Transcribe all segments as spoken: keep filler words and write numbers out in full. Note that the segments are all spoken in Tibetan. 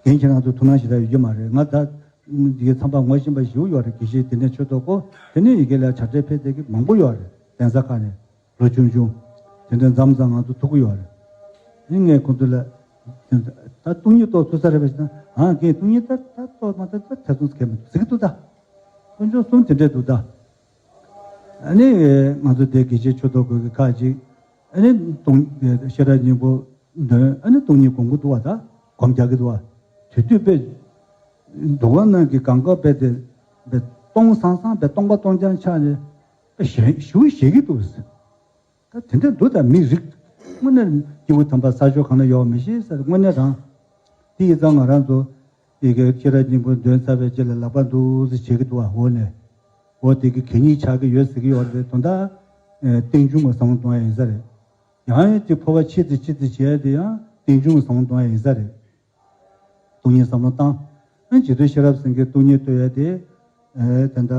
རྒན་ཁྱེད་རང་ཚོ་ཐུགས་སྣང་ཞེ་དྲག་ཡོད་ཀྱི་མ་རེད། ང་ད་ཡི་གེ་ཚང་པ་ངོ་ཤེས་པ་ཞེ་པོ་ཡོད་རེད། དགེ་བཤེས་དེ་ནས་ཆོས་ཐོག་གོ་དེ་ནས་ཡི་གེ་ལ་བྱ་བྲལ་ཕེབས་བསྡད་ཀྱི་མང་པོ་ཡོད་རེད། གདན་ས་ཁག་ནས་ལོ་ཆུང་ཆུང་དེ་འདྲ་མཚམས་མཚམས་ང་ཚོ་ཐུག་གི་ཡོད་རེད། ཨེ་ངས་ཁོང་ཚོ་ལ་ད་སྟོང་ཉིད་རྟོགས་ཐུབ་ས་རེད་པས་ཟེར་ན། ཨང་རྒན་སྟོང་ཉིད་ད་ད་རྟོགས་མ་ཐུབ་ད་ཐེ་ཚོམ་གས་མི་འདུག་ཟེར་གྱི་འདུག་ད་དཀོན་མཆོག་གསུམ་དེ་འདྲས་འདུག་ད། ཨ་ནི་ང་ཚོ་དེ་དགེ་བཤེས་ཆོས་ཐོག་གི་ཁག་ཅིག་ཨ་ནི་སྟོང་ཤེས་རབ་སྙིང་པོ་འདོན། ཨ་ནི་སྟོང་ཉིད་སྒོམ་གྱི་འདུག་བ། ད་སྒོམ་རྒྱག་གི་འདུག་བ། དེ་དུས་དཔེ་འདུལ་བ་ནང་གི་གང་ག་དཔེ་དེ་དཔེ་སྟོང་སང་སང་དཔེ་སྟོང་པ་སྟོང་རྐྱང་ཆགས་ནས་དཔེ་ཞེ་ཞེ་པོ་ཞེད་ཀྱི་འདུག་ད་དེ་འདྲས་འདུག་ད་མི་རིགས་དངོས་གནས་སྐྱེས་བུ་དམ་པ་ས་ཕྱོགས་གང་ན་ཡོད་མི་ཤེས་ཟེར། དངོས་གནས་རང་དེ་ཡི་ཙང་ང་རང་ཚོ་ཡི་གེ་ཤེས་རབ་སྙིང་པོ་འདོན་ཚར་བའི་རྗེས་ལ་ལག་པ་འདུག་སེ་བྱེད་ཀྱི་འདུག་བ། འོ་ནས་འོ་དེ་གི་གད་སྙིགས་ཆགས་ཀྱི་ཡོད་ཟེར་གྱི་ཡོད་རེད། དོན་དག་རྟེན་འབྱུང་གི་བསམ་བློ་གཏོང་ཡ་ཡིན་ས་རེད། ཡང་ཡང་ཅིག་འཕོ་བ་ཆེ་ཙམ་ཆེ་ཙམ་བྱས་ཏེ་ཡང་རྟེན་འབྱུང་གི་བསམ་བློ་གཏོང་ཡ་ཡིན་ས་རེད། སྟོང་ཉིད་བསམ་བློ་བཏང་། ཨ་ནི་རྗེ་བཙུན་ཤེས་རབ་སེང་གེ་སྟོང་ཉིད་བསྟོད་ཡ་དེ། ཨེ་ད་ལྟ་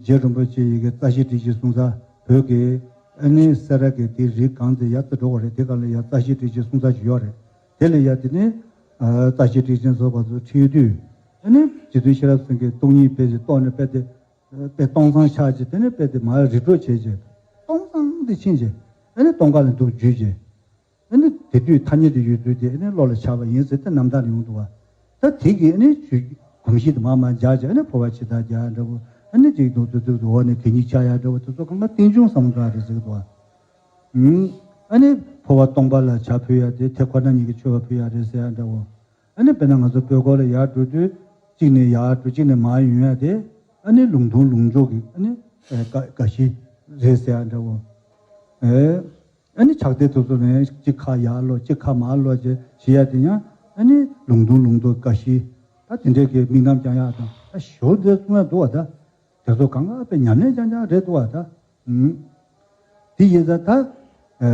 རྗེ་རིན་པོ་ཆེ་ཡི་གེ་རྩ་ཤེ་ཊཱིཀ་ཅེས་གསུངས་ས་བོད་ཀྱི་ཨ་ནི་སེ་ར་གི་དེ་རི་སྒང་དེ་ཡར་ཙམ་འགྲོ་དགོས་རེད། དེ་སྒང་ལ་ཡར་རྩ་ཤེ་ཊཱིཀ་ཅེས་གསུངས་ས་ཅིག་ཡོད་རེད། དེ་ལ་ཡར་དེ་ནས་ཨ་རྩ་ཤེ་ཊཱིཀ་ཅེས་ཚོ་བར་དུ་ཁྲིད་དུས་ཨ་ནི་རྗེ་བཙུན་ཤེས་རབ་སེང་གེ་སྟོང་ཉིད་དཔེ་ཞིག་རྟོགས་ནས་དཔེ་དེ་དཔེ་སྟོང་སང་ཆགས་བྱས། དེ་ནས་དཔེ་དེ་མར་རི་བྲོ་བྱས་བྱས་སྟོང་སང་དེ་ཕྱིན་བྱས་ཨ་ནི་སྟོང་ཁ་ལ་འདུག་འཇུས་བྱས། ཨ་ནི་དེ་དུས་ཐ་སྙད་དེ་ཡོད་ཚུལ་དེ་ཨ་ནི་བློ་ལ་འཆར་བ་ཡིན་ཟེར་ཏེ་རྣམ་ཐར་ཡོང་འདུག་བ། ད་དེ་གི་ཨ་ནི་ཆོས་གོམས་གཤིས་དེ་མར་མར་འཇགས་བྱས། ཨ་ནི་འཕོ་བ་ཇི་ལྟར་རྒྱག་འདྲ་བོ། ཨ་ནི་ཅིག་འདུག་འདུག་འདུག་འདུག་འོག་ནས་གད་སྙིགས་ཆགས་ཡག་འདྲ་བོ་དེ་ཚོ་གང་ག་རྟེན་འབྱུང་བསམ་བློ་གཏོང་ཡག་རེད་ཟེར་གི་འདུག་བ། ཨུམ། ཨ་ནི་འཕོ་བ་སྟོང་པ་ལ་ཇ་ཕུལ་ཡག་དེ་དེ་ཁོ་ན་ཉིད་ཀྱི་མཆོད་པ་ཕུལ་ཡག་རེད་ཟེར་ཡག་འདྲ་བོ། ཨ་ནི་དཔེར་ན་ང་ཚོ་བོད་སྐོར་ལ་ཡར་འགྲོ་དུས་གཅིག་ནས་ཡར་འགྲོ་གཅིག་ནས་མར་ཡོང་ཡག་དེ་ཨ་ནི་ལུང་སྟོང་ལུང་འཇོག་གི་ཨ་ནི་ཨེ་དགའ་དགའ་ཞིག་རེད་ཟེར་ཡག་འདྲ་བོ། ཨེ། ཨ་ནི་ཕྱག་དེབ་དེ་ཚོ་ནས་གཅིག་ཁ་ཡར་ཀློག་གཅིག་ཁ་མར་ཀློག་བྱས་བྱེད་ཡ་དེ་ཡང་ཨ་ནི་ལུང་སྟོང་ལུང་སྟོང་དགའ་ཞིག་ད་དེ་འདྲའི་གི་དམིགས་རྣམ་བཅངས་ཡག་དང་ད་ཞོ་འདི་གསུང་ཡ་འདུག་བ། ད་དེ་ཚོ་གང་ག་དཔེ་ཉམས་ལེན་རྐྱང་རྐྱང་རེད་འདུག་བ། ད་ཨུམ། དེ་ཡིན་ཙང་ད་ཨ་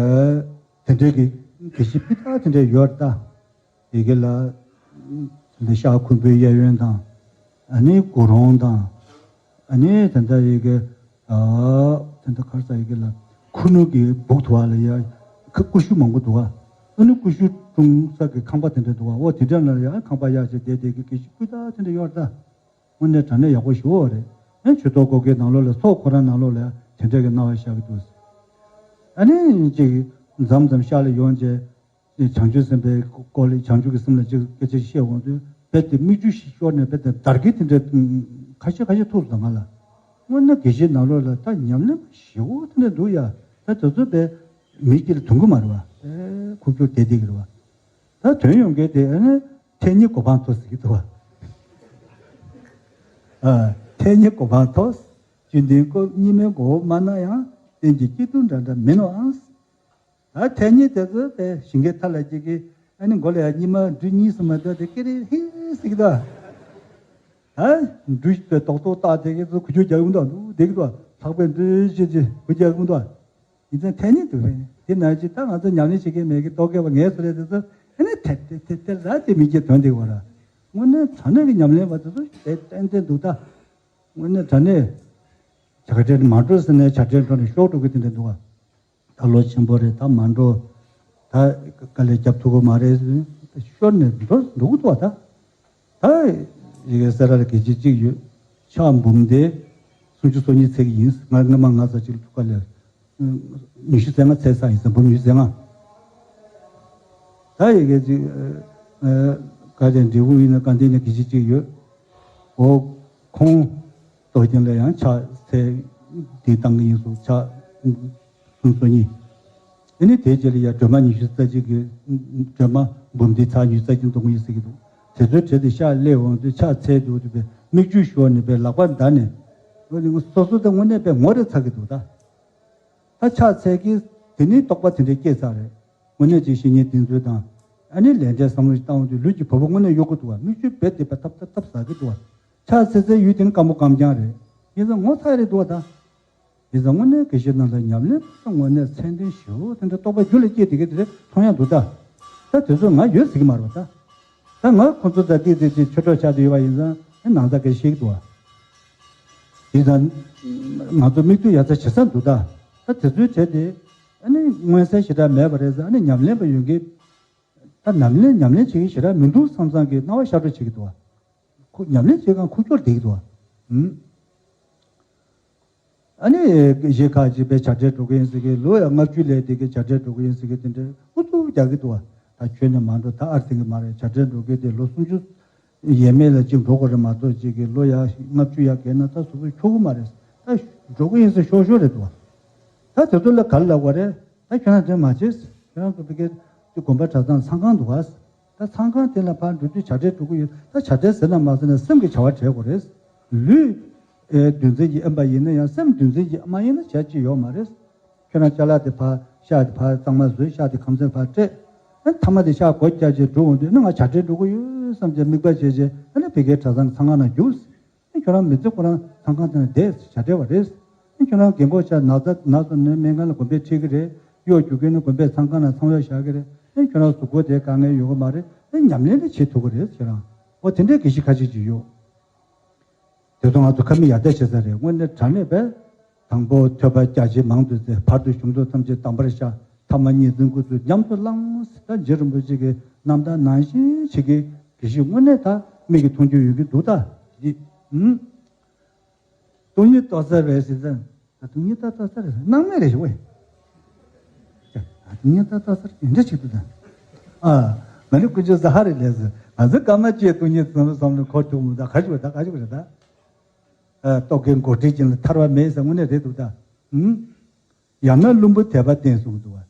དེ་འདྲའི་གི་དགེ་བཤེས་སྤུས་དག་དེ་འདྲ་ཡོད་རེད་ད། ཡི་གེ་ལ་འདི་ཤར་ཁུམ་བུའི་གཡས་གཡོན་དང་། ཨ་ནི་གུ་རོང་དང་། ཨ་ནི་ད་ལྟ་ཡི་གེ་ཨ་ད་ལྟ་ག་རེ་ཟེར། ཡི་གེ་ལ་ཁུ་ནུ་གི་སྦུག་དུ་བ་ལ་ཡ་ཁ་ཀུ་ཤུ་མང་པོ་འདུག་བ། ཨ་ནི་ཀུ་ཤུ་བཀྲུ་ས་གི་ཁང་པ་དེ་འདྲ་འདུག་བ། འོ་དེ་འདྲ་ལ་ཡ་ཁང་པ་གཡར་བྱས་བསྡད་བསྡད་ཀྱི་དགེ་བཤེས་སྤུས་དག་དེ་འདྲ་ཡོད་རེད་ད། དངོས་གནས་དྲང་གནས་ཡག་པོ་ཞེ་པོ་རེད། ཨ་ནི་ཆོས་ཐོག་སྐོར་གྱི་ནང་ལོགས་ལ་ཚོགས་ཁོ་རང་ནང་ལོགས་ལ་ཡ་དེ་འདྲ་གི་སྣང་བ་ཤར་གི་འདུག་ཨ་ནི་ཅིག་མཚམས་མཚམས་ཤར་ལ་ཡོང་བྱས། བྱང་ཆུབ་སེམས་དཔའི་སྐོར་ལ་བྱང་ཆུབ་ཀྱི་སེམས་ལ་ཅིག་སྐད་ཆ་བཤད་འོང་དུས་རྦད་དེ་མིག་ཆུ་ཞིག་ཤོར་ནས་རྦད་དེ་འདར་གི་དེ་འདྲ་ཁ་ཤས་ཁ་ཤས་ཐུག་སོང་། ང་ལ་དངོས་གནས་དགེ་བཤེས་ནང་ལོགས་ལ་ད་ཉམས་ལེན་པ་ཞེ་པོ་དེ་འདྲ་འདུག་ཡ། ད་དེ་ཚོ་དཔེ་མི་སྐྱིད་ལ་དུང་གི་མ་རེད་བ། ཨེ་ཁུག་ཀྱོག་བསྡད་བསྡད་ཀྱི་རེད་བ། ད་དོན་ཡོང་གི་དེ་ཨ་ནི་ཐལ་སྙེ་གོ་འཕང་མཐོ་ཟེར་གྱི་འདུག་བ། ཨ་ཐལ་སྙེ་གོ་འཕང་མཐོ། བཅུད་ལྡན་ཀོ་སྙེ་མའི་མགོ་བོ་མ་ན་ཡང་། རྟེན་གྱི་སྐྱིད་སྡུག་འདྲ་འདྲ་མིན་ནོའང་། ད་ཐལ་སྙེ་དེ་ཚོ་དེ་ཞིང་ཁའི་མཐའ་ལ་སྐྱེ་གི། ཨ་ནི་མགོ་ལ་ཡང་སྙེ་མ་འབྲུ་གཉིས་སུ་མ་འདུག་དེ་ཀེ་རེ་ཧི་ཟེར་གི་འདུག་ད་འབྲུ་དེ་རྡོག་རྡོག་བཏགས་དེ་གི་ཚོ་གུ་ཅོ་རྒྱག་གི་མི་འདུག་འདུག་བསྡད་ཀྱི་འདུག་ལྷག་པའི་འབྲུ་ཅི་ཅི་གུ་ཅོ་རྒྱག་གི་མི་འདུག་ཡིན་ཙང་ཐལ་སྙེ་འདུག་བས། དེ་ནང་བཞིན་ད་ང་ཚོ་ཉམས་ལེན་བྱེད་མཁན་མེད་ཀི་རྟོག་གེ་བ་ངལ་གསོ་རེད་དེ་ཚོ་ཨ་ནི་ཐལ་ཐལ་ཐལ་ཐལ་ར་དེ་མི་སྐྱེ་དོན་དེ་བ་ར། དངོས་གནས་དྲང་གནས་ཀྱི་ཉམས་ལེན་པ་དེ་ཚོ་དེ་ཏན་ཏན་འདུག་ད། དངོས་གནས་དྲང་གནས་བྱ་དགའ་སྤྲད་མ་འགྲོ་ཟེར་ནས་བྱ་སྤྲད་འགྲོ་ནས་ཤོར་འགྲོ་གི་དེ་འདྲ་འདུག་བ། ད་ལོ་ཆེན་པོ་རེད། ད་མ་འགྲོ། ད་དཀའ་ལས་རྒྱབ་ཐུབ་ཀྱི་མ་རེད། ཤོར་ནས་འགྲོ་འགྲོ་གི་འདུག་བ། ད་ད་ཡི་གེ་སེ་ར་ལ་དགེ་བཤེས་གཅིག་ཡོད། ཕྱག་འབུམ་སྡེ། སུམ་ཅུ་སོ་གཉིས་ཚེག་ཡིན། ང་སྔ་མ་ང་ཚོ་གཅིག་ལ་ཐུག་ག་ལས། ཉི་ཤུ་རྩ་ལྔ་ཚེག་ས་ཡིན་ས། འབུམ་ཉི་ཤུ་རྩ་ལྔ། ད་ཡི་གེ་གཅིག་ག་ཅན་འབྲས་བུ་ཡིན་ན་དགའ་ལྡན་ནས་དགེ་བཤེས་གཅིག་ཡོད། འོ་ཁོང་རྟོགས་ལྡན་ལ་ཡང་ཕྱག་འཚལ་འདི་བཏང་གི་ཡིན་སོ། ཕྱག་སུམ་ཅུ་སོ་གཉིས། ཨ་ནི་དེའི་རྗེས་ལ་ཡང་སྒྲོལ་མ་ཉི་ཤུ་རྩ་གཅིག་གི་སྒྲོལ་མ་འབུམ་སྡེ་ཚར་ཉི་ཤུ་རྩ་གཅིག་འདོན་གི་ཡིན་ཟེར་གི་འདུག་དེ་ཚོའི་གྲས་དེ་ཕྱག་སླེབས་འོང་དུས་ཕྱག་འཚལ་འདུག་དུས་པའི་མིག་ཆུ་ཤོར་ནས་པའི་ལག་པ་འདར་ནས། འོ་ནི་སོ་སོ་དང་དངོས་གནས་པའི་ངོ་རེ་ཚ་གི་འདུག་ད། ད་ཕྱག་འཚལ་གི་དེ་ནི་རྟོགས་པ་དེ་འདྲའི་སྐྱེས་ཚར་རེད། དངོས་གནས་ཀྱི་བཤེས་གཉེན་འདི་ཚོའི་དང་། ཨ་ནི་ལས་འབྲས་བསམ་བློ་ཞིག་བཏང་འོང་དུས་ལུས་ཀྱི་བ་སྤུ་དངོས་གནས་གཡོ་གི་འདུག་བ། མིག་ཆུ་རྦད་དེ་པ་ཐབ་ཐབ་ཐབ་ཟག་གི་འདུག་བ། ཕྱག་འཚལ་སའི་ཡུལ་དེ་ནི་སྐམ་པོ་སྐམ་རྐྱང་རེད། ཡིན་ཙང་ངོ་ཚ་རེད་འདུག་བ་ད། ཡིན་ཙང་དངོས་གནས་དགེ་བཤེས་རྣམས་ལ་ཉམས་ལེན་པ་དངོས་གནས་མཚན་ལྡན་ཞེ་པོ་དེ་འདྲ་རྟོགས་པ་རྒྱུད་ལ་སྐྱེས་དེ་ག་དེ་རེད་མཐོང་ཡག་འདུག་ད། ད་དེ་ཚོ་ང་ཡོད་ཟེར་གི་མ་རེད་བ་ད། ད་ང་ཁོ་ཚོ་ད་ཏིག་ཏིག་ཅིག་ཆོས་གྲོགས་ཆགས་ཏེ་ཡོད་པ་ཡིན་ཙང་ཨེ་ནང་ཚ་གི་ཤེས་ཀྱི་འདུག་བ། ཡིན་ཙང་ང་ཚོ་མིག་ལྟོས་ཡག་ཚ་བྱེད་ས་འདུག་ད། ད་དེ་ཚོའི་གྲས་དེ་ཨ་ནི་མངོན་གསལ་ཞེ་དྲག་མེད་པ་རེད་ཙང་ཨ་ནི་ཉམས་ལེན་པ་ཡོད་མཁན། ད་ཉམས་ལེན་ཉམས་ལེན་བྱེད་ཀྱི་ཞེ་དྲག་མི་འདུག་བསམ་བསམ་གྱི་སྣང་བ་ཤར་འགྲོ་བྱེད་ཀྱི་འདུག་བ། ཁོ་ཉམས་ལེན་བྱེད་སྒང་ཁུག་ཀྱོག་བསྡད་ཀྱི་འདུག་བ། ཨུམ། ཨ་ནི་གཞིས་ཁག་ཅིག་པའི་བྱ་བྲལ་འགྲོ་གི་ཡིན་ཟེར་གི་ལོ་ཡ་ལྔ་བཅུ་ལས་དེ་གི་བྱ་བྲལ་འགྲོ་གི་ཡིན་ཟེར་གི་དེ་འདྲའི་ཨུ་ཚུགས་རྒྱག་གི་འདུག་བ། ད་ཁྱོད་ནས་མ་འགྲོ་ད་ཨར་ཟིན་གི་མ་རེད། བྱ་བྲལ་འགྲོ་གི་དེ་ལོ་སུམ་ཅུ་ཡས་མས་ལ་གཅིག་འགྲོ་དགོས་རེད་མ་གཏོགས་ཅིག་གི་ལོ་ཡ་ལྔ་བཅུ་ཡ་བརྒལ་ན་ད་གཟུགས་པོ་འཁྱོག་གི་མ་རེད། ད་འགྲོ་གི་ཡིན་ཟེར་ཤོར་ཤོར་རེད་འདུག་བ། ད་དེ་ཚོ་ལ་ག་རེ་ལབ་དགོས་རེད། ད་ཁྱོད་རང་དེ་མ་བྱེད། ཁྱོད་རང་ཚོ་ཕ་གིར་དགོན་པ་གྲྭ་ཚང་ཚང་ཁང་འདུག་ག། ད་ཚང་ཁང་དེ་ལ་ཕར་འགྲོ་དུས་བྱ་བྲལ་འགྲོ་གི་ཡོད། ད་བྱ་བྲལ་ཟེར་ན་མ་ཟེར་ན་སེམས་ཀྱི་བྱ་བ་བྲལ་དགོས་རེད། ལུས་ཨེ་འདུ་འཛི་གྱིས་དབེན་པ་ཡིན་ན་ཡང་སེམས་འདུ་འཛི་གྱིས་མ་ཡིན་ན་བྱ་ཅི་ཡོད་མ་རེད། ཁྱོད་རང་ཅ་ལག་དེ་ཕར་ཤག་དེ་ཕར་གཙང་མ་བཟོས། ཤག་དེ་ཁང་ཚན་ཕར་སྤྲད། ཨ་ཐ་མ་དེ་ཤག་སྒོ་བརྒྱབ་བྱས་འགྲོ་འོང་དུས་ན་ང་བྱ་བྲལ་འགྲོ་གི་ཡོད་བསམ་བྱས་དམིགས་པ་བྱས་བྱས་ཨ་ནི་ཕ་གིའི་གྲྭ་ཚང་ཚང་ཁང་ནང་རྒྱུགས། ཨེ་ཁྱོད་རང་མི་ཚེ་ཁོ་རང་ཚང་ཁང་དེ་ན་བསྡད་བྱ་བྲལ་བ་རེད། ཨེ་ཁྱོད་རང་རྒན་གོག་ཆགས་ན་ཚ་ན་སོང་ནས་སྨན་ཁང་ལ་དགོན་པས་ཁྲིད་ཀྱི་རེད། གཡོག་རྒྱུག་མཁན་ནི་དགོན་པས་ཚང་ཁང་ལ་ཚང་གཡོག་བཞག་གི་རེད། ཨེ་ཁྱོད་རང་གཟུགས་པོ་དེ་དཀའ་ངལ་ཡོད་གི་མ་རེད། ཨེ་ཉམས་ལེན་དེ་བྱེད་ཐུབ་ཀྱི་རེད་ཁྱོད་རང་། འོ་དེ་འདྲའི་དགེ་བཤེས་ཁ་ཤས་ཅིག་ཡོད། དེ་ཚོ་ང་ཚོ་ཁ་མིག་ཡར་ལྟ་བྱེད་ས་རེད། དངོས་གནས་དྲང་གནས་པས། དང་པོ་ཐོས་པ་རྒྱ་ཆེ་མང་དུ་བཙལ། བར་དུ་གཞུང་ལུགས་ཐམས་ཅད་དམ་པར་བཞག། ཐ་མ་གཉིས་འཛིན་ཀུན་ཏུ་ཉམས་སུ་བླངས། ད་རྗེ་རིན་པོ་ཆེ་གི་རྣམ་ཐར་ནང་བཞིན་བྱེད་ཀྱི་དགེ་བཤེས་དངོས་གནས་ད་མིག་གིས་མཐོང་རྒྱུ་ཡོད་ཀྱི་འདུག་ད། ཡིད། ཨུམ། སྟོང་ཉིད་རྟོགས་ཚར་བས་ཟེར་ཙང་། ད་སྟོང་ཉིད་ད་རྟོགས་ཚར་རེད། སྣང་མེད་རེད་ཞུ་བས། ད་སྟོང་ཉིད་ད་རྟོགས་ཚར་དེ་འདྲ་བྱེད་འདུག་ད། ཨ། ང་ནི་དཀོན་མཆོག་ས་ཧ་རི་ལས་ཟེར། ང་ཚོ་སྐར་མ་གཅིག་སྟོང་ཉིད་ཙམ་ཙམ་ལ་འཁོར་ཐུབ་མི་འདུག་ག་ཞུ་བ་ད་ག་ཞུ་བ་རེད་ད། ཨ། རྟོག་གེའི་མགོ་སྒྲིལ་ཅན་ལ་ཐར་པ་མེད་ཟེར་དངོས་གནས་རེད་འདུག་ད། ཨུམ། ཡང་ན་བླུན་པོ་དད་པ་བརྟན་གསུངས་འདུག་བ།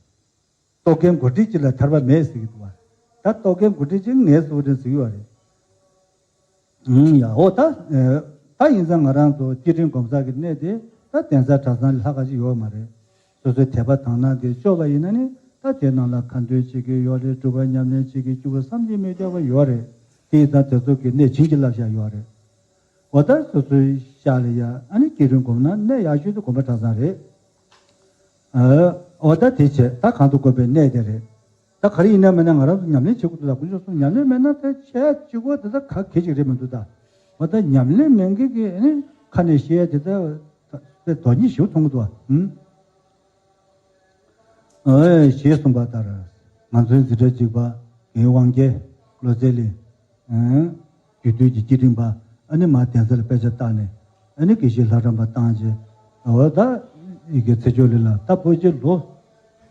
རྟོག་གེའི་མགོ་སྒྲིལ་ཅན་ལ་ཐར་པ་མེད་ཟེར་གྱི་འདུག་བ། ད་རྟོག་གེའི་མགོ་སྒྲིལ་ཅན་ངའི་གཙོ་བོ་དེ་ཟེར་གྱི་ཡོད་རེད། ཨུམ། ཡ་འོ་ད། ཨེ། ད་ཡིན་ཙང་ང་རང་ཚོ་བསྐྱེད་རིམ་སྒོམ་ས་གི་གནས་དེ་ད་གདན་ས་གྲྭ་ཚང་ལས་ལྷག་ག་ཅིག་ཡོད་མ་རེད། སོ་སོའི་དད་པ་དག་སྣང་གིས་ལྕོགས་པ་ཡིན་ན་ནི་ད་དེ་ནང་ལ་ཁ་འདོན་བྱེད་ཀྱི་ཡོད་རེད། སྒྲུབ་པ་ཉམས་ལེན་བྱེད་ཀྱི་སྐྱེ་བོ་བསམ་གྱིས་མི་ཁྱབ་པ་ཡོད་རེད། དེ་ཡིན་ཙང་དེ་ཚོ་གི་གནས་བྱིན་གྱིས་བརླབས་བཞག་ཡོད་རེད། འོ་ད་སོ་སོའི་ཤག་ལ་ཡ་ཨ་ནི་བསྐྱེད་རིམ་སྒོམ་ན་གནས་ཡག་ཤོས་དེ་དགོན་པ་གྲྭ་ཚང་རེད། ཨ། འོ་ད་དེ་བྱས་ད་གང་དུ་དགོན་པའི་གནས་དེ་རེད། ད་ག་རེ་ཡིན་ན་མིན་ན་ང་རང་ཚོ་ཉམས་ལེན་བྱེད་དགོས་འདུག་ད་དཀོན་མཆོག་གསུམ་ཉམས་ལེན་མེད་ན་ད་བྱས་གཅིག་པོ་དེ་ད་ག་གེ་ཅིག་རེད་མི་འདུག་ད། འོ་ད་ཉམས་ལེན་མེད་མཁན་གྱི་ཨ་ནི་ཁ་ནས་བཤད་ཡ་དེ་ད་དཔེ་དོན་སྙིང་ཞེ་པོ་མཐོང་གི་འདུག་བ། ཨུམ། ཨེ། ཞེས་གསུངས་པ་ལྟར། ང་ཚོའི་འཛིན་གྲྭ་གཅིག་པ་ངའི་དབང་རྒྱལ་བློ་རྩེ་གླིང་། ཨེ། རྒྱུད་སྟོད་ཀྱི་བསྐྱེད་རིམ་པ་ཨ་ནི་མར་གདན་ས་ལ་དཔེ་ཆ་བཏང་ནས་ཨ་ནི་དགེ་བཤེས་ལྷ་རམས་པ་བཏང་རྗེས། འོ་ད་ཡི་གེ་ཚེ་མཆོག་གླིང་ལ་ད་བོད་ཕྱི་ལོ་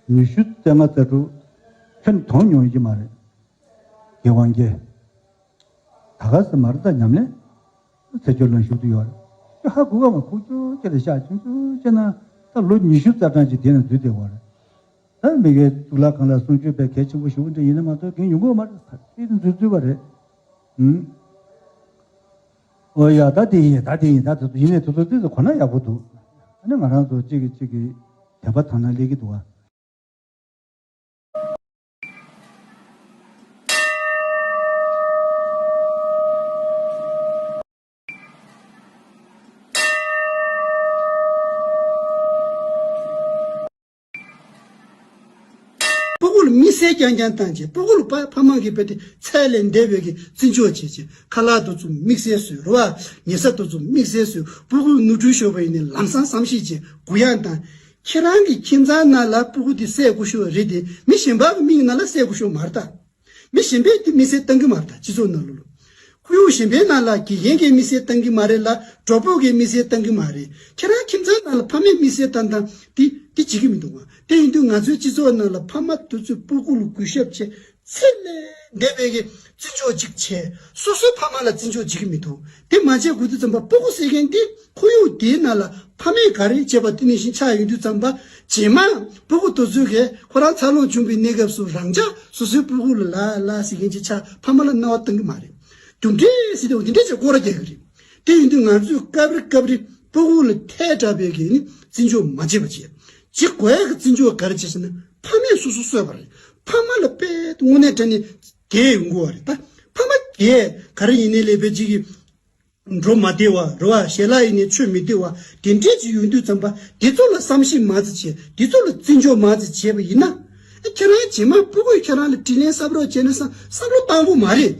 ཉི་ཤུ་རྩ་ལྔ་རྩ་དྲུག་ཁྱོན་མཐོང་མྱོང་ཡོད་ཀྱི་མ་རེད། ངའི་དབང་རྒྱལ། ད་ག་ཟེ་མར་ད་ཉམས་ལེན། ཚེ་སྐྱོ་ལོན་ཞུགས་ཏུ་ཡོད་རེད། ཧ་གོ་ག་མ་ཁུག་ཀྱོག་ཅེ་ལ་ཤག་ཆུང་ཆུང་ཅེ་ན་ད་ལོ་ཉི་ཤུ་རྩ་གྲངས་ཅིག་དེ་ན་འཛུལ་བསྡད་ཡོད་རེད། ད་མི་གའི་གཙུག་ལག་ཁང་ལ་གསུང་ཆོས་པའི་གལ་ཆེན་པོ་ཞུ་གི་འདྲ་ཡིན་ན་མ་གཏོགས་གིན་ཡོང་གི་ཡོད་མ་རེད། ད་དེ་འཛུལ་འཛུལ་བ་རེད། ཨུམ། ཨོ་ཡ་ད་དེ་ཡིན་ད་དེ་ཡིན་ད་དེ་ཚོ་ཡིན་ནའི་དེ་ཚོ་དེ་ཚོ་གོ་ན་ཡག་པོ་འདུག་ཨ་ནི་ང་རང་ཚོ་གཅིག་གིས་གཅིག་གི་དད་པ་དང་ན་སླེབས་ཀྱི་འདུག་ཨ། སྤུ་གུ་ལ་དམིགས་བསལ་རྐྱང་རྐྱང་བཏང་རྗེས་སྤུ་གུ་ལ་ཕ་ཕ་མ་གིས་བལྟས་ཏེ་ཚད་ལས་འདས་པའི་གི་བརྩི་འཇོག་བྱེད་ཅིང་ཁ་ལག་དེ་ཚོ་དམིགས་བསལ་བཟོས་རེད་བ། ཉལ་ས་དེ་ཚོ་དམིགས་བསལ་བཟོས། སྤུ་གུ་ནོར་འཁྲུལ་ཤོར་བ་ཡིན་ནའི་ལམ་སང་བསམ་ཤེས་བྱས་གུ་ཡངས་བཏང་། ཁྱེད་རང་གི་ཁྱིམ་ཚང་ནང་ལ་སྤུ་གུ་དེ་བསད་དགོས་ཤོས་རེད་དེ་མི་གཞན་པ་གི་མིག་ནང་ལ་བསད་དགོས་ཤོས་མ་རེད་ད། མི་གཞན་པས་དེ་དམིགས་བསལ་བཏང་གི་མ་རེད་ད་སྤྱི་ཚོགས་ནང་ལོགས་ལ། ཁོར་ཡུག་གཞན་པའི་ནང་ལ་དགེ་རྒན་གྱིས་དམིགས་བསལ་བཏང་གི་མ་རེད་ལ་གྲོགས་པོ་གིས་དམིགས་བསལ་བཏང་གི་མ་རེད། ཁྱེད་རང་ཁྱིམ་ཚང་ནང་ལ་ཕ་མས་དམིགས་བསལ་བཏང་བཏང་དེ་དེ་བྱེད་ཀྱི་མི་འདུག་བ། དེ་ཡིན་དུས་ང་ཚོའི་སྤྱི་ཚོགས་ནང་ལ་ཕ་མ་དེ་ཚོས་སྤུ་གུ་ལ་གུས་ཞབས་བྱས་ཚད་ལས་འདས་པའི་གི་བརྩི་འཇོག་ཅིག་བྱས་སོ་སོའི་ཕ་མ་ལ་བརྩི་འཇོག་བྱེད་ཀྱི་མི་འདུག་དེ་མ་བྱས་དགོས་དུས་ཙམ་པ་སྤུ་གུ་བསད་མཁན་དེ་ཁོར་ཡུག་དེའི་ནང་ལ་ཕ་མས་ག་རེ་བྱས་པ་དེ་ནང་བཞིན་ཆགས་ཡོང་དུས་ཙམ་པ་རྗེས་མ་སྤུ་གུ་དེ་ཚོས་གས་ཁོ་རང་འཚར་ལོངས་བྱུང་བའི་གནས་སྐབས་སུ་རང་ཅག་སོ་སོའི་སྤུ་གུ་ལ་ལ་ལ་ཟེར་མཁན་ཅིག་ཆགས་ཕ་མ་ལ་སྣང་བ་གཏོང་གི་མ་རེད། རྒྱུ་འབྲས་ཟེར་དུས་འདི་འདྲས་ཅིག་སྐོར་ར་རྒྱག་གི་རེད། དེ་ཡིན་དུས་ང་ཚོས་སྐབས་རེ་སྐབས་རེ་སྤུ་གུ་ལ་ཐལ་དྲགས་པའི་གི་ནི་བརྩི་འཇོག་མ་བྱེད་པ་བྱེད། བྱེད་དགོས་ཡག་གི་བརྩི་འཇོག་ག་རེ་བྱེད་ཟེར་ན་ཕ་མས་སོ་སོ་གསོས་པ་རེད། ཕ་མ་ལ་དཔེ་དངོས་གནས་དྲང་གནས་རྒས་ཡོང་གི་ཡོད་རེད་ད། ཕ་མ་རྒས་ག་རེ་ཡིན་ནའི་ལས་པའི་ཅིག་གི་འགྲོ་མ་བདེ་བ་རེད་བ། ཞལ་ལག་ཡིན་ནའི་མཆོད་མི་བདེ་བ་དེ་འདྲས་ཅིག་ཡོང་དུས་ཙམ་པ་དེ་ཚོ་ལ་བསམ་ཤེས་མ་ཙི་བྱས་དེ་ཚོ་ལ་བརྩི་འཇོག་མ་ཙི་བྱས་པ་ཡིན་ན། ཨ་ཁྱེད་རང་རྗེས་མ་སྤུ་གུས་ཁྱེད་རང་ལ་དྲིན་ལན་གསབ་རོགས་བྱས་ན་བསམ་བསམ་བློ་བཏང་དགོས་མ་རེད།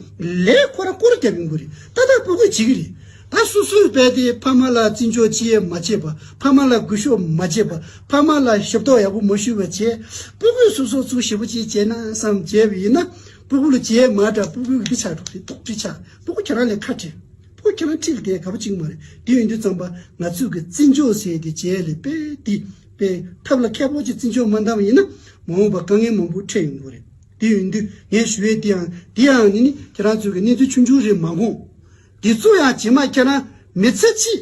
ལས་ཁོ་རང་སྐོར་རྒྱབ་ཡོང་གི་རེད། ད་ལྟ་སྤུ་གུས་བྱེད་ཀྱི་རེད། ད་སོ་སོའི་རྦད་དེ་ཕ་མ་ལ་བརྩི་འཇོག་ཅི་ཡང་མ་བྱས་པ། ཕ་མ་ལ་གུས་ཞབས་མ་བྱས་པ། ཕ་མ་ལ་ཞབས་ཏོག་ཡག་པོ་མ་ཞུས་པ་བྱས། སྤུ་གུས་སོ་སོ་ཚུགས་ཞེ་པོ་ཅིག་བྱས་ན་བསམ་བྱས་པ་ཡིན་ན། སྤུ་གུ་ལ་བྱས་མ་འདྲ། སྤུ་གུ་གི་འདི་ཆགས་འགྲོ། དེ་ཏོག་ཙམ་ཆགས། སྤུ་གུ་ཁྱེད་རང་ལས་ཁ་བྲལ། སྤུ་གུ་ཁྱེད་རང་ཁྲིད་ལ་དེ་ག་པ་ཅིག་མ་རེད། དེ་ཡོང་དུས་ཙམ་པ་ང་ཚོས་ཀྱི་བརྩི་འཇོག་ཟེར་དེ་བྱས་ལས་དཔེ་དེ་དཔེ་ཐབས་ལ་མཁས་པོ་ཅིག་བརྩི་འཇོག་མ་འདང་བ་ཡིན་ན། མ་འོངས་པ་དཀའ་ངལ་མང་པོ་འཕྲད་ཡོང་གི་རེད། དེ་ཡོང་དུས་ངས་ཞུ་ཡས་དེ་ཡང་དེ་ཡང་ནི་ནི་ཁྱེད་རང་ཚོས་ཀྱི་གནས་ཚུལ་ཆུང་ཆུང་རེད་མ་དགོངས། འདི་ཚོ་ཡང་རྗེས་མ་ཁྱེད་རང་མི་ཚེ་གཅིག་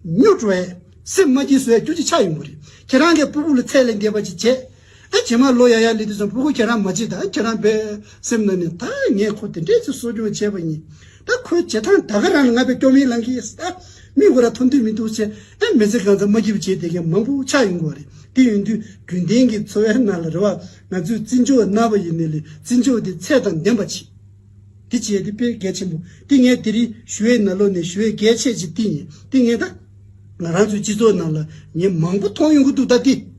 སྨྱོ་འགྲོ་ཡས། སེམས་མ་སྐྱིད་བཟོ་ཡས་རྒྱུ་ཅིག་ཆགས་ཡོང་གི་རེད། ཁྱེད་རང་གི་སྤུ་གུ་ལ་ཚད་ལས་འདས་པ་ཅིག་བྱས། ཨ་རྗེས་མ་ལོ་ཡར་ཡར་སླེབས་དུས་ཙམ་སྤུ་གུ་ཁྱེད་རང་མ་བྱེད་ད། ཨ་ཁྱེད་རང་དཔེ་སེམས་ནང་ནས་ད་ངས་ཁོ་དེ་འདྲས་ཅིག་གསོ་སྐྱོང་བྱས་པ་ཡིན། ད་ཁོའི་བྱེད་སྟངས་ད་ག་རང་ལ་ང་དཔེ་སྐྱོ་མིག་ལངས་ཀྱི་ཡོད། ཨ་མི་ཁོ་ར་མཐོང་འདོད་མི་འདུག་བྱས། ཨ་མི་ཚེ་གང་ཚང་མ་སྐྱིད་པོ་བྱས་བསྡད་མཁན་མང་པོ་ཆགས་ཡོང་གི་རེད། དེ་ཡོང་དུས་རྒྱུན་ལྡན་གྱི་འཚོ་བའི་ནང་ལ་རེད་བ། ང་ཚོས་བརྩི་འཇོག་གནང་བ་ཡིན་ནའི་ལས་བརྩི་འཇོག་དེ་ཚད་དང་ལྡན་པ་བྱེད། དེ་བྱས་དེ་དཔེ་གལ་ཆེན་པོ། དེ་ངས་དེ་རིང་ཞུ་བའི་ནང་ལོགས་ནས་ཞུ་བའི་གལ་ཆེ་ཆེ་དེ་ཡིན། དེ་ངས་ད་ང་རང་ཚོའི་སྤྱི་ཚོགས་ནང་ལ་ངས་མང་པོ་མཐོང་ཡོང་གི་འདུག་ད་དེ་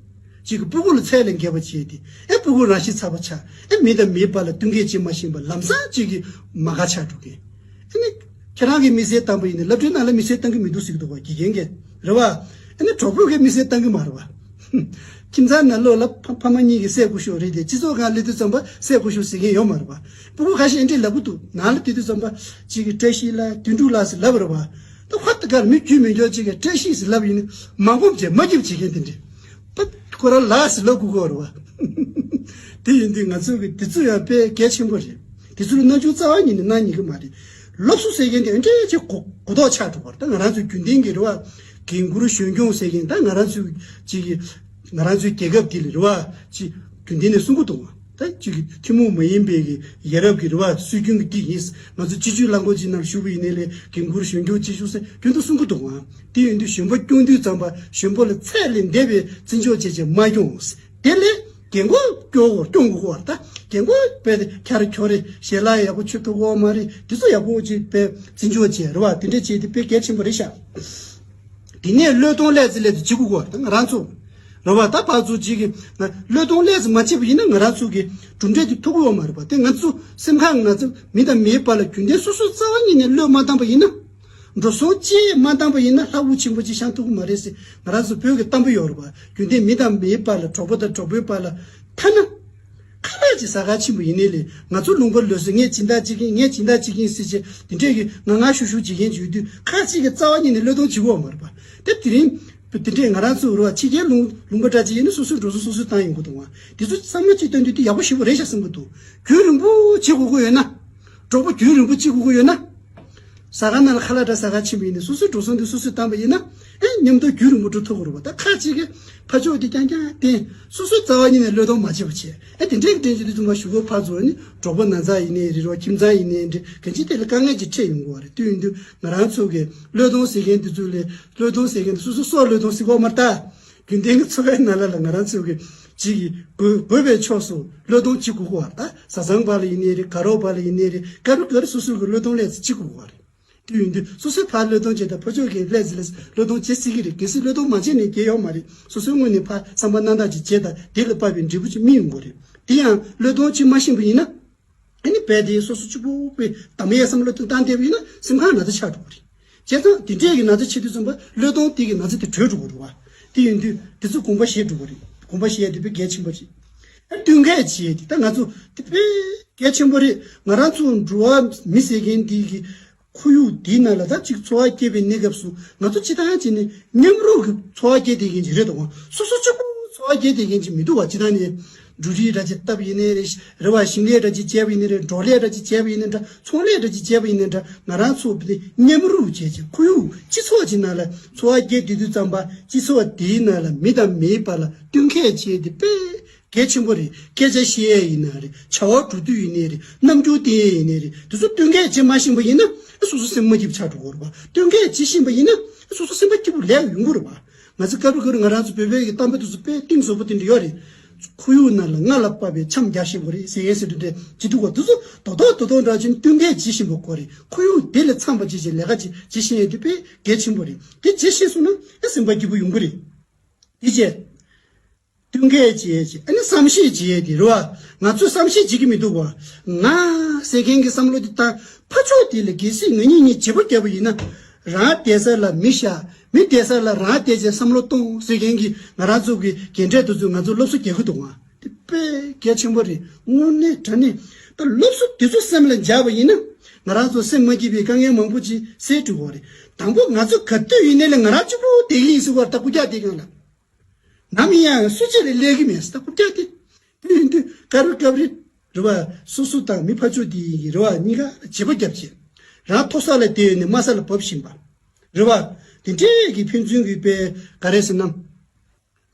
གཅིག་གི་སྤུ་གུ་ལ་ཚད་ལས་འགལ་བ་བྱས་ཏེ། ཨེ་སྤུ་གུ་རང་ཤི་ཚ་པོ་ཆགས། ཨེ་མི་དང་མིའི་བར་ལ་བསྟུན་མཁས་བྱེད་མ་ཤེས་པ་ལམ་སང་གཅིག་གི་མ་དགའ་ཆགས་འགྲོ་གི། ཨེ་ནི་ཁྱེད་རང་གིས་དམིགས་བསལ་བཏང་པ་ཡིན་ན་སློབ་གྲྭའི་ནང་ལ་དམིགས་བསལ་བཏང་གི་མི་འདུག་ཟེར་གི་འདུག་བ། དགེ་རྒན་གྱིས་རེད་བ། ཨེ་ནི་གྲོགས་པོ་གིས་དམིགས་བསལ་བཏང་གི་མ་རེད་བ། ཁྱིམ་ཚང་ནང་ལོགས་ལ་ཕ་ཕ་མ་གཉིས་ཀྱི་སྲས་སྐུ་ཞབས་རེད་དེ། སྤྱི་ཚོགས་སྒང་སླེབས་དུས་ཙམ་པ་སྲས་སྐུ་ཞབས་ཟེར་མཁན་ཡོད་མ་རེད་བ། སྤུ་གུ་ཁ་ཤས་ཨེ་འདྲས་ལབ་གི་འདུག་ནང་ལ་སླེབས་དུས་ཙམ་པ་གཅིག་གི་བཀྲ་ཤིས་ལགས། དོན་གྲུབ་ལགས་ཟེར་ལབ་རེད་བ། ད་ཁ་ད་གར་མི་རྒྱུས་མེད་མཁན་གཅིག་གིས་བཀྲ་ཤིས་ཟེར་ལབ་ཡིན་ན་མ་ཁོམ་བྱས་མ་སྐྱིད་བྱེད་མཁན་དེ་འདྲས། ད་ཁོ་རང་ལགས་ཟེར་ལབ་དགོས་ཀྱི་ཡོད་རེད་བ། དེ་ཡིན་དུས་ང་ཚོ་གི་དེ་ཚོ་ཡང་དཔེ་གལ་ཆེན་པོ་རེད། དེ་ཚོ་ལ་སྣང་ཆུང་རྩ་བ་ཉིད་ནས་གནང་ཉན་གི་མ་རེད། སློབ་གསོ་ཟེར་མཁན་དེ་འདྲའི་ཅིག་གོ་གོ་རྟོགས་ཆགས་འགྲོ་བ་རེད། ད་ང་རང་ཚོའི་རྒྱུན་ལྡན་གྱི་རེད་བ། རྒན་བཀུར་གཞོན་སྐྱོང་ཟེར་མཁན། ད་ང་རང་ཚོའི་ཅིག་གི་ང་རང་ཚོའི་རྒྱལ་ཁབ་འདི་ལ་རེད་བ། ཅིག་རྒྱུན་ལྡན་ནས་གསུང་གི་འདུག་བ། ད་ཅིག་གི་ཐུན་མོང་མ་ཡིན་པའི་གི་ཡ་རབས་ཀྱི་རེད་བ། སྲོལ་རྒྱུན་གྱི་འདི་ཡིན། ང་ཚོ་སྤྱི་སྤྱོད་རླངས་འཁོར་ཅིག་ནང་ཞུགས་པ་ཡིན་ནའི་ལས་རྒན་བཀུར་གཞོན་སྐྱོང་བྱེད་ཤོག་ཟེར་རྒྱུན་དུ་གསུང་གི་འདུག་བ། དེ་ཡིན་དུས་གཞོན་པ་སྐྱོང་དུས་ཙམ་པ་གཞོན་པ་ལ་ཚད་ལས་འདས་པའི་བརྩི་འཇོག་བྱས་བྱས་མ་སྐྱོང་། དེ་ལས་རྒན་གོག་སྐྱོ་བོར་སྐྱོང་དགོས་བར། ད་རྒན་གོག་དཔེ་ཁྱར་ཁྱོར་རེད། ཞལ་ལག་ཡག་པོ་མཆོད་ཐུབ་ཀྱི་ཡོད་མ་རེད། དེ་ཚོ་ཡག་པོ་ཅིག་དཔེ་བརྩི་འཇོག་བྱས་རེད་བ། དེ་འདྲ་བྱས་དེ་དཔེ་གལ་ཆེན་པོ་རེད་ཤག་དེ་ནས་བློས་གཏོང་ལས་ཚེ་ལས་ཚེ་བྱེད་དགོས་བར། ད་ང་རང་ཚོ་རེད་བ། ད་ཕར་ཚུར་ཅིག་གི་ང་བློས་གཏོང་ལས་ཚེ་མ་བྱས་པ་ཡིན་ན་ང་རང་ཚོ་གི་གྲུབ་འབྲས་དེ་ཐོབ་ཀྱི་ཡོད་མ་རེད་བ། དེ་ང་ཚོ་སེམས་ཁམས་ང་ཚོ་མི་དང་མིའི་བར་ལ་རྒྱུན་ལྡན་སོ་སོ་རྩ་བ་ཉིད་ནས་བློས་མ་བཏང་པ་ཡིན་ན། འགྲོ་སོང་ཅིག་མ་བཏང་པ་ཡིན་ན་ལྷ་དབུགས་ཆེན་པོ་ཅིག་བཞེངས་ཐུབ་ཀྱི་མ་རེད་ཟེར་ང་རང་ཚོ་བོད་ཀྱི་གཏམ་དཔེ་ཡོད་རེད་བ། རྒྱུན་ལྡན་མི་དང་མིའི་བར་ལ། གྲོགས་པོ་དང་གྲོགས་པོའི་བར་ལ། ཐ་ན་ཁ་ལག་ཅིག་ཟ་གར་ཕྱིན་པ་ཡིན་ནའི་ལས། ང་ཚོ་ལུང་པ་ལོགས་སུ་ངས་སྦྱིན་བདག་བྱེད་ཀྱི་ཡིན། ངས་སྦྱིན་བདག་བྱེད་ཀྱི་ཡིན་ཟེར་བྱས་དེ་འདྲས་ཀྱི་ང་ང་ཞུ་ཞུ་བྱེད་མཁན་ཅིག་ཡོད་དུས། ཁ་ཅིག་གིས་རྩ་བ་ཉིད་ནས་བློས་གཏོང་བྱེད་ཀྱི་ཡོད་མ་རེད་པ། དེ་དེ་རིང་དེ་འདྲས་ང་རང་ཚོ་རེད་བ། ཕྱི་རྒྱལ་ལུང་ལུང་པ་འདྲ་ཅིག་ཡིན་ན་སོ་སོའི་འགྲོ་སོང་སོ་སོས་བཏང་ཡོང་གི་འདུག་བ། དེ་ཚོ་བསམ་བློ་ཅིག་བཏོན་དུས་དེ་ཡག་པོ་ཞེ་པོ་རེད་ཤག་བསམ་གྱི་འདུག་རྒྱུན་རིང་པོ་བྱེད་དགོས་ཀྱི་ཡོད་ན། གྲོགས་པོ་རྒྱུན་རིང་པོ་བྱེད་དགོས་ཀྱི་ཡོད་ན། ཟ་ཁང་ནང་ལ་ཁ་ལག་འདྲ་ཟ་གར་ཕྱིན་པ་ཡིན་ནའི་སོ་སོའི་འགྲོ་སོང་དེ་སོ་སོས་བཏང་པ་ཡིན་ན། ཨེ་མཉམ་དུ་རྒྱུན་རིང་པོ་འགྲོ་ཐུབ་ཀྱི་རེད་བ། ད་ཁ་ཅིག་གིས་ཕར་ཕྱོགས་དེ་རྐྱང་རྐྱང་བསྟན། སོ་སོའི་རྩ་བ་ཉིད་ནས་བློས་གཏོང་མ་བྱས་པ་བྱས། ཨེ་དེ་འདྲས་ཀྱི་དྲན་རྒྱུ་དེ་ཚོ་མ་ཞུ་གོ། ཕར་ཚུར་ནི་གྲོགས་པོ་ན་ཚ་ཡིན་ནའི་རེད་བ། ཁྱིམ་ཚང་ཡིན་ནའི་འདྲ། གང་ཅིའི་ཐད་ལ་དཀའ་ངལ་ཅིག་འཕྲད་ཡོང་གི་བ་རེད། དེ་ཡིན་དུས་ང་རང་ཚོ་གིས་བློས་གཏོང་ཟེར་མཁན་དེ་ཚོ་ལས། བློས་གཏོང་ཟེར་མཁན་དེ་སོ་སོ་སྲོག་བློས་གཏོང་ཟེར་གོ་མ་རེད་ད། རྒྱུན་ལྡན་གྱི་འཚོ་བའི་ནང་ལ་ལ་ང་རང་ཚོ་གི་ཅིག་གི་དགོས་དགོས་པའི་ཕྱོགས་སུ་བློས་གཏོང་བྱེད་དགོས་ཀྱི་བ་རེད། ད་བཟའ་ཚང་བར་ལ་ཡིན་ནའི་རེད། དགའ་རོགས་བར་ལ་ཡིན་ནའི་རེད། ག་རེ་ག་རེ་སོ་སོ་གི་བློས་གཏོང་ལས་ཚེ་བྱེད་དགོས་ཀྱི་བ་རེད། དེ་ཡིན་དུས་སོ་སོའི་ཕར་བློས་གཏོང་བྱས་དང་ཕར་ཕྱོགས་ཀྱི་ལས་ཚེ་ལས་བློས་གཏོང་བྱེད་སྲིད་ཀྱི་རེད། གལ་སྲིད་བློས་གཏོང་མ་བྱས་ནས་བསྡད་ཡོད་མ་རེད། སོ་སོའི་ངོས་ནས་ཕར་བསམ་པ་རྣམ་དག་ཅིག་བྱས་དང་དེ་ལ་དཔག་པའི་འབྲས་བུ་ཅིག་སྨིན་ཡོང་གི་རེད། དེ་ཡང་བློས་གཏོང་བྱེད་མ་ཤེས་པ་ཡིན་ན། ཨ་ནི་རྦད་དེ་སོ་སོ་གཅིག་པུ་པའི་གདམ་ཡས་བསམ་བློ་བཏང་བསྡད་པ་ཡིན་ན་སེམས་ཁམས་ན་ཚ་ཆགས་འགྲོ་གི་རེད། བྱས་ཙང་དེ་འདྲས་ཀྱི་ན་ཚ་ཆེ་དུས་ཙམ་པ་བློས་གཏོང་དེ་གི་ན་ཚ་དེ་གྲོལ་འགྲོ་གི་རེད་བ། དེ་ཡིན་དུས་དེ་ཚོ་དགོངས་པ་བཞེས་འགྲོ་གི་རེད། དགོངས་པ་བཞེས་ཡས་དེ་དཔེ་གལ་ཆེན་པོ་རེད། ཨ་བསྟུན་མཁས་བྱེད་ཡས་དེ་ད་ང་ཚོ་དེ་དཔེ་གལ་ཆེན་པོ་རེད། ང་རང་ཚོ་འགྲོ་བ་མི་ཟེར་མཁན་དེ་གི་ཁོར་ཡུག་དེའི་ནང་ལ་ད་ཅིག་འཚོ་བ་སྐྱེལ་བའི་གནས་སྐབས་སུ་ང་ཚོ་སྤྱིར་བཏང་བྱས་ནས་མཉམ་རུབ་ཀྱི་འཚོ་བ་སྐྱེལ་བསྡད་མཁན་ཅིག་རེད་དོ། སོ་སོ་གཅིག་པུ་འཚོ་བ་སྐྱེལ་བསྡད་མཁན་ཅིག་མི་འདུག་བ། སྤྱིར་བཏང་ནས་འབྲུ་རིགས་འདྲ་ཅིག་བཏབ་ཡིན་ནའི་རེད། རེད་བ། ཞིང་ལས་འདྲ་ཅིག་བྱས་པ་ཡིན་ནའི་རེད། འབྲོག་ལས་འདྲ་ཅིག་བྱས་པ་ཡིན་ནའི་འདྲ། ཚོང་ལས་འདྲ་ཅིག་བྱས་པ་ཡིན་ནའི་འདྲ། ང་རང་ཚོ་དེ་མཉམ་རུབ་བྱས་བྱས་ཁོར་ཡུག་སྤྱི་ཚོགས་ཅིག་ནང་ལ་འཚོ་བ་སྐྱེལ་བསྡད་དུས་ཙམ་པ་སྤྱི་ཚོགས་དེའི་ནང་ལ་མི་དང་མིའི་བར་ལ་བསྟུན་མཁས་བྱས་ཏེ་དཔེ་གལ་ཆེན་པོ་རེད། སྐད་ཆ་བཤད་ཡས་ཡིན་ན་རེད། བྱ་བ་སྒྲུབ་དུས་ཡིན་ནའི་རེད། རྣམ་འགྱུར་བསྟན་ཡས་ཡིན་ནའི་རེད། དེ་ཚོ་བསྟུན་མཁས་བྱེད་མ་ཤེས་པ་ཡིན་ན་ཨ་སོ་སོ་སེམས་མ་སྐྱིད་པ་ཆགས་འགྲོ་གི་རེད་པ། བསྟུན་མཁས་བྱེད་ཤེས་པ་ཡིན་ན་ཨ་སོ་སོ་སེམས་པ་སྐྱིད་པོ་ལས་ཡོང་གི་རེད་པ། ང་ཚོ་སྐབས་རེ་སྐབས་རེ་ང་རང་ཚོ་བོད་པའི་གི་གཏམ་དཔེ་དེ་ཚོ་དཔེ་གཏིང་ཟབ་པོ་དེ་འདྲ་ཡོད་རེད། ཁོར་ཡུག་ནང་ལ་རྔ་ལ་དཔག་པའི་འཆམ་རྒྱག་ཤེས་དགོས་རེད་ཟེར་ཡས་ཟེར་དུས་འདྲ་བྱེད་དུས་གོ། དེ་ཚོ་རྡོག་རྡོག་རྡོག་རྡོག་འདྲ་ཅིག་བསྟུན་མཁས་བྱེད་ཤེས་པ་དགོས་རེད། ཁོར་ཡུག་དེ་ལ་འཚམ་པ་ཅིག་བྱས་ལས་ཀ་ཅིག་བྱེད་ཤེས་ཡས་དེ་དཔེ་གལ་ཆེན་པོ་རེད། དེ་བྱེད་ཤེས་སོང་ན་ཨ་སེམས་པ་སྐྱིད་པོ་ཡོང་གི་རེད། དེ་བྱས། བསྟུན་མཁས་བྱེད་ཡས་ཅིག་ཨ་ནི་བསམ་ཤེས་བྱེད་ཡས་དེ་རེད་བ། ང་ཚོས་བསམ་ཤེས་བྱེད་ཀྱི་མི་འདུག་བ། ང་ཟེར་མཁན་གྱི་བསམ་བློ་དེ་དང་ཕར་ཕྱོགས་དེ་ལ་གལ་སྲིད་ང་གཉིས་གཉིས་བརྗེ་པོ་བརྒྱབ་པ་ཡིན་ན། རང་བསྡད་ས་ལ་མི་བཞག་མི་བསྡད་ས་ལ་རང་བསྡད་བྱས་བསམ་བློ་གཏོང་ཟེར་མཁན་གྱི་ང་རང་ཚོ་གི་རྒན་གྲས་དེ་ཚོས་ང་ཚོ་སློབ་གསོ་རྒྱག་གི་འདུག་ང་། དེ་ དཔེ་གལ་ཆེན་པོ་རེད། དངོས་གནས་དྲང་གནས་ད་སློབ་གསོ་དེ་ཚོ་སེམས་ལ་འཇགས་པ་ཡིན་ན། ང་རང་ཚོ་སེམས་མ་སྐྱིད་པའི་དཀའ་ངལ་མང་པོ་ཅིག་སེལ་འགྲོ་གི་རེད། དང་པོ་ང་ཚོ་ག་དུས་ཡིན་ནའི་ལས་ང་རང་གཅིག་པུ་བསྡད་ཀྱི་ཡིན་ཟེར་བ་ད་རྐུབ་བཀྱག་དེ་གང་ལ། ནམ་ཡིན་ཡང་སུ་གཅིག་ལ་སླེབས་ཀྱི་མེད་ཟེར་ད་རྐུབ་བཀྱག་དེ། དེ་ཡིན་དུས་སྐབས་རེ་སྐབས་རེ་རེད་བ། སོ་སོ་དང་མི་ཕར་ཕྱོགས་དེ་ཡི་རེད་བ། གཉིས་ཀ་བྱེད་པོ་རྒྱབ་བྱས། རང་མཐོ་ས་ལ་བསྡད་ཡོད་ནས་དམའ་ས་ལ་བབས་བཞིན་པ། རེད་བ། དེ་འདྲས་ཀྱི་ཕན་ཚུན་གྱི་དཔེ་ག་རེ་ཟེར་ན།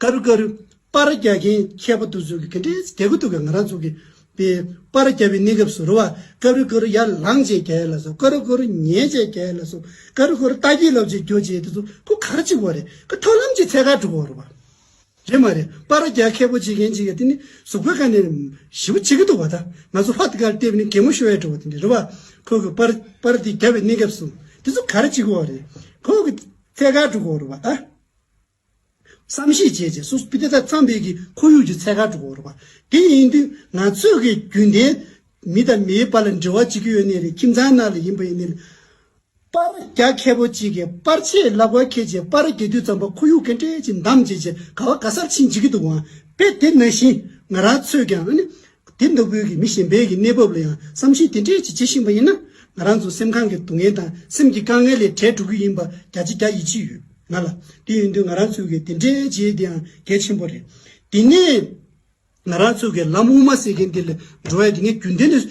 སྐབས་རེ་སྐབས་རེ་པར་རྒྱག་མཁན་མཁས་པ་དེ་ཚོ་གི་ག་འདྲས་བསྡད་ཀྱི་འདུག་ག་ང་རང་ཚོ་གི་དཔེ་པར་རྒྱབ་པའི་གནས་སྐབས་སུ་རེད་བ། སྐབས་རེ་སྐབས་རེ་ཡར་ལངས་བྱས་རྒྱག་ཡ་ལ་སོགས། སྐབས་རེ་སྐབས་རེ་ཉལ་བྱས་རྒྱག་ཡ་ལ་སོགས། སྐབས་རེ་སྐབས་རེ་ལྟ་སྐྱེས་ལབ་བྱས་རྒྱོ་བྱས་དེ་ཚོ་ཁོ་ག་རེ་བྱེད་དགོས་རེད། ཁོ་ཐབས་ལམ་ཅིག་འཚོལ་ག་འགྲོ་དགོས་རེད་བ། རེད་མ་རེད། པར་རྒྱག་མཁས་པོ་བྱེད་མཁན་ཅིག་གིས་དེ་ནི་གཟུགས་པོའི་ཁ་ནས་ཞེ་པོ་བྱེད་ཀྱི་འདུག་བ། ད་ང་ཚོ་ལྷ་དེ་གར་བལྟས་པ་ནི་གད་མོ་ཤོར་བའི་འགྲོ་བ་དེ་འདྲ་རེད་བ། ཁོ་གི་པར་པར་དེ་རྒྱབ་པའི་གནས་སྐབས་སུ་དེ་ཚོ་ག་རེ་བྱེད་དགོས་རེད། ཁོ་གི་འཚོལ་ག་འགྲོ་དགོས་རེད་བ། ད་བསམ་ཤེས་བྱས་བྱས་སོ་སོ་པི་ཏི་ད་རྩམ་པའི་གི་ཁོར་ཡུག་ཅིག་འཚོལ་ག་འགྲོ་དགོས་རེད་བ། དེ་ཡིན་དུས་ང་ཚོས་གི་རྒྱུན་ལྡན་མི་དང་མིའི་བར་ལ་འབྲེལ་བ་བྱེད་ཀྱི་ཡོད་ནའི་རེད། ཁྱིམ་ཚང་ནང་ལ་ཡིན་པ་ཡིན་ནའི་རེད། པར་རྒྱག་མཁས་པོ་གཅིག་གིས་པར་ཆས་ལག་པར་འཁྱེར་བྱས་པར་རྒྱག་དུས་ཙམ་པ་ཁོར་ཡུག་ག་འདྲས་ཅིག་འདམ་བྱས་བྱས་ག་བ་ག་སར་ཕྱིན་འཇིག་གི་འདུག་ག་དཔེ་དེ་ནང་བཞིན་ང་རང་ཚོས་ཀྱང་ཨ་ནི་དེ་ལྟ་བུའི་གི་མི་གཞན་པའི་གི་གནས་བབ་ལ་ཡང་བསམ་ཤེས་དེ་འདྲས་ཅིག་བྱེད་བཞིན་པ་ཡིན་ན། ང་རང་ཚོ་སེམས་ཁམས་ཀྱི་སྡུག་བསྔལ་དང་སེམས་ཀྱི་དཀའ་ངལ་ལས་བྲལ་འགྲོ་གི་ཡིན་པ་བརྒྱ་ཆ་བརྒྱ་ཡིད་ཆེས་ཡོད་ང་ལ། དེ་ཡིན་དུས་ང་རང་ཚོས་གི་དེ་འདྲས་བྱེད་དེ་ཡང་གལ་ཆེན་པོ་རེད། དེ་ནས་ང་རང་ཚོས་གི་ལམ་དབུ་མ་ཟེར་མཁན་དེ་ལ་འགྲོ་ཡ་དེ་ངས་རྒྱུན་ལྡན་ནས།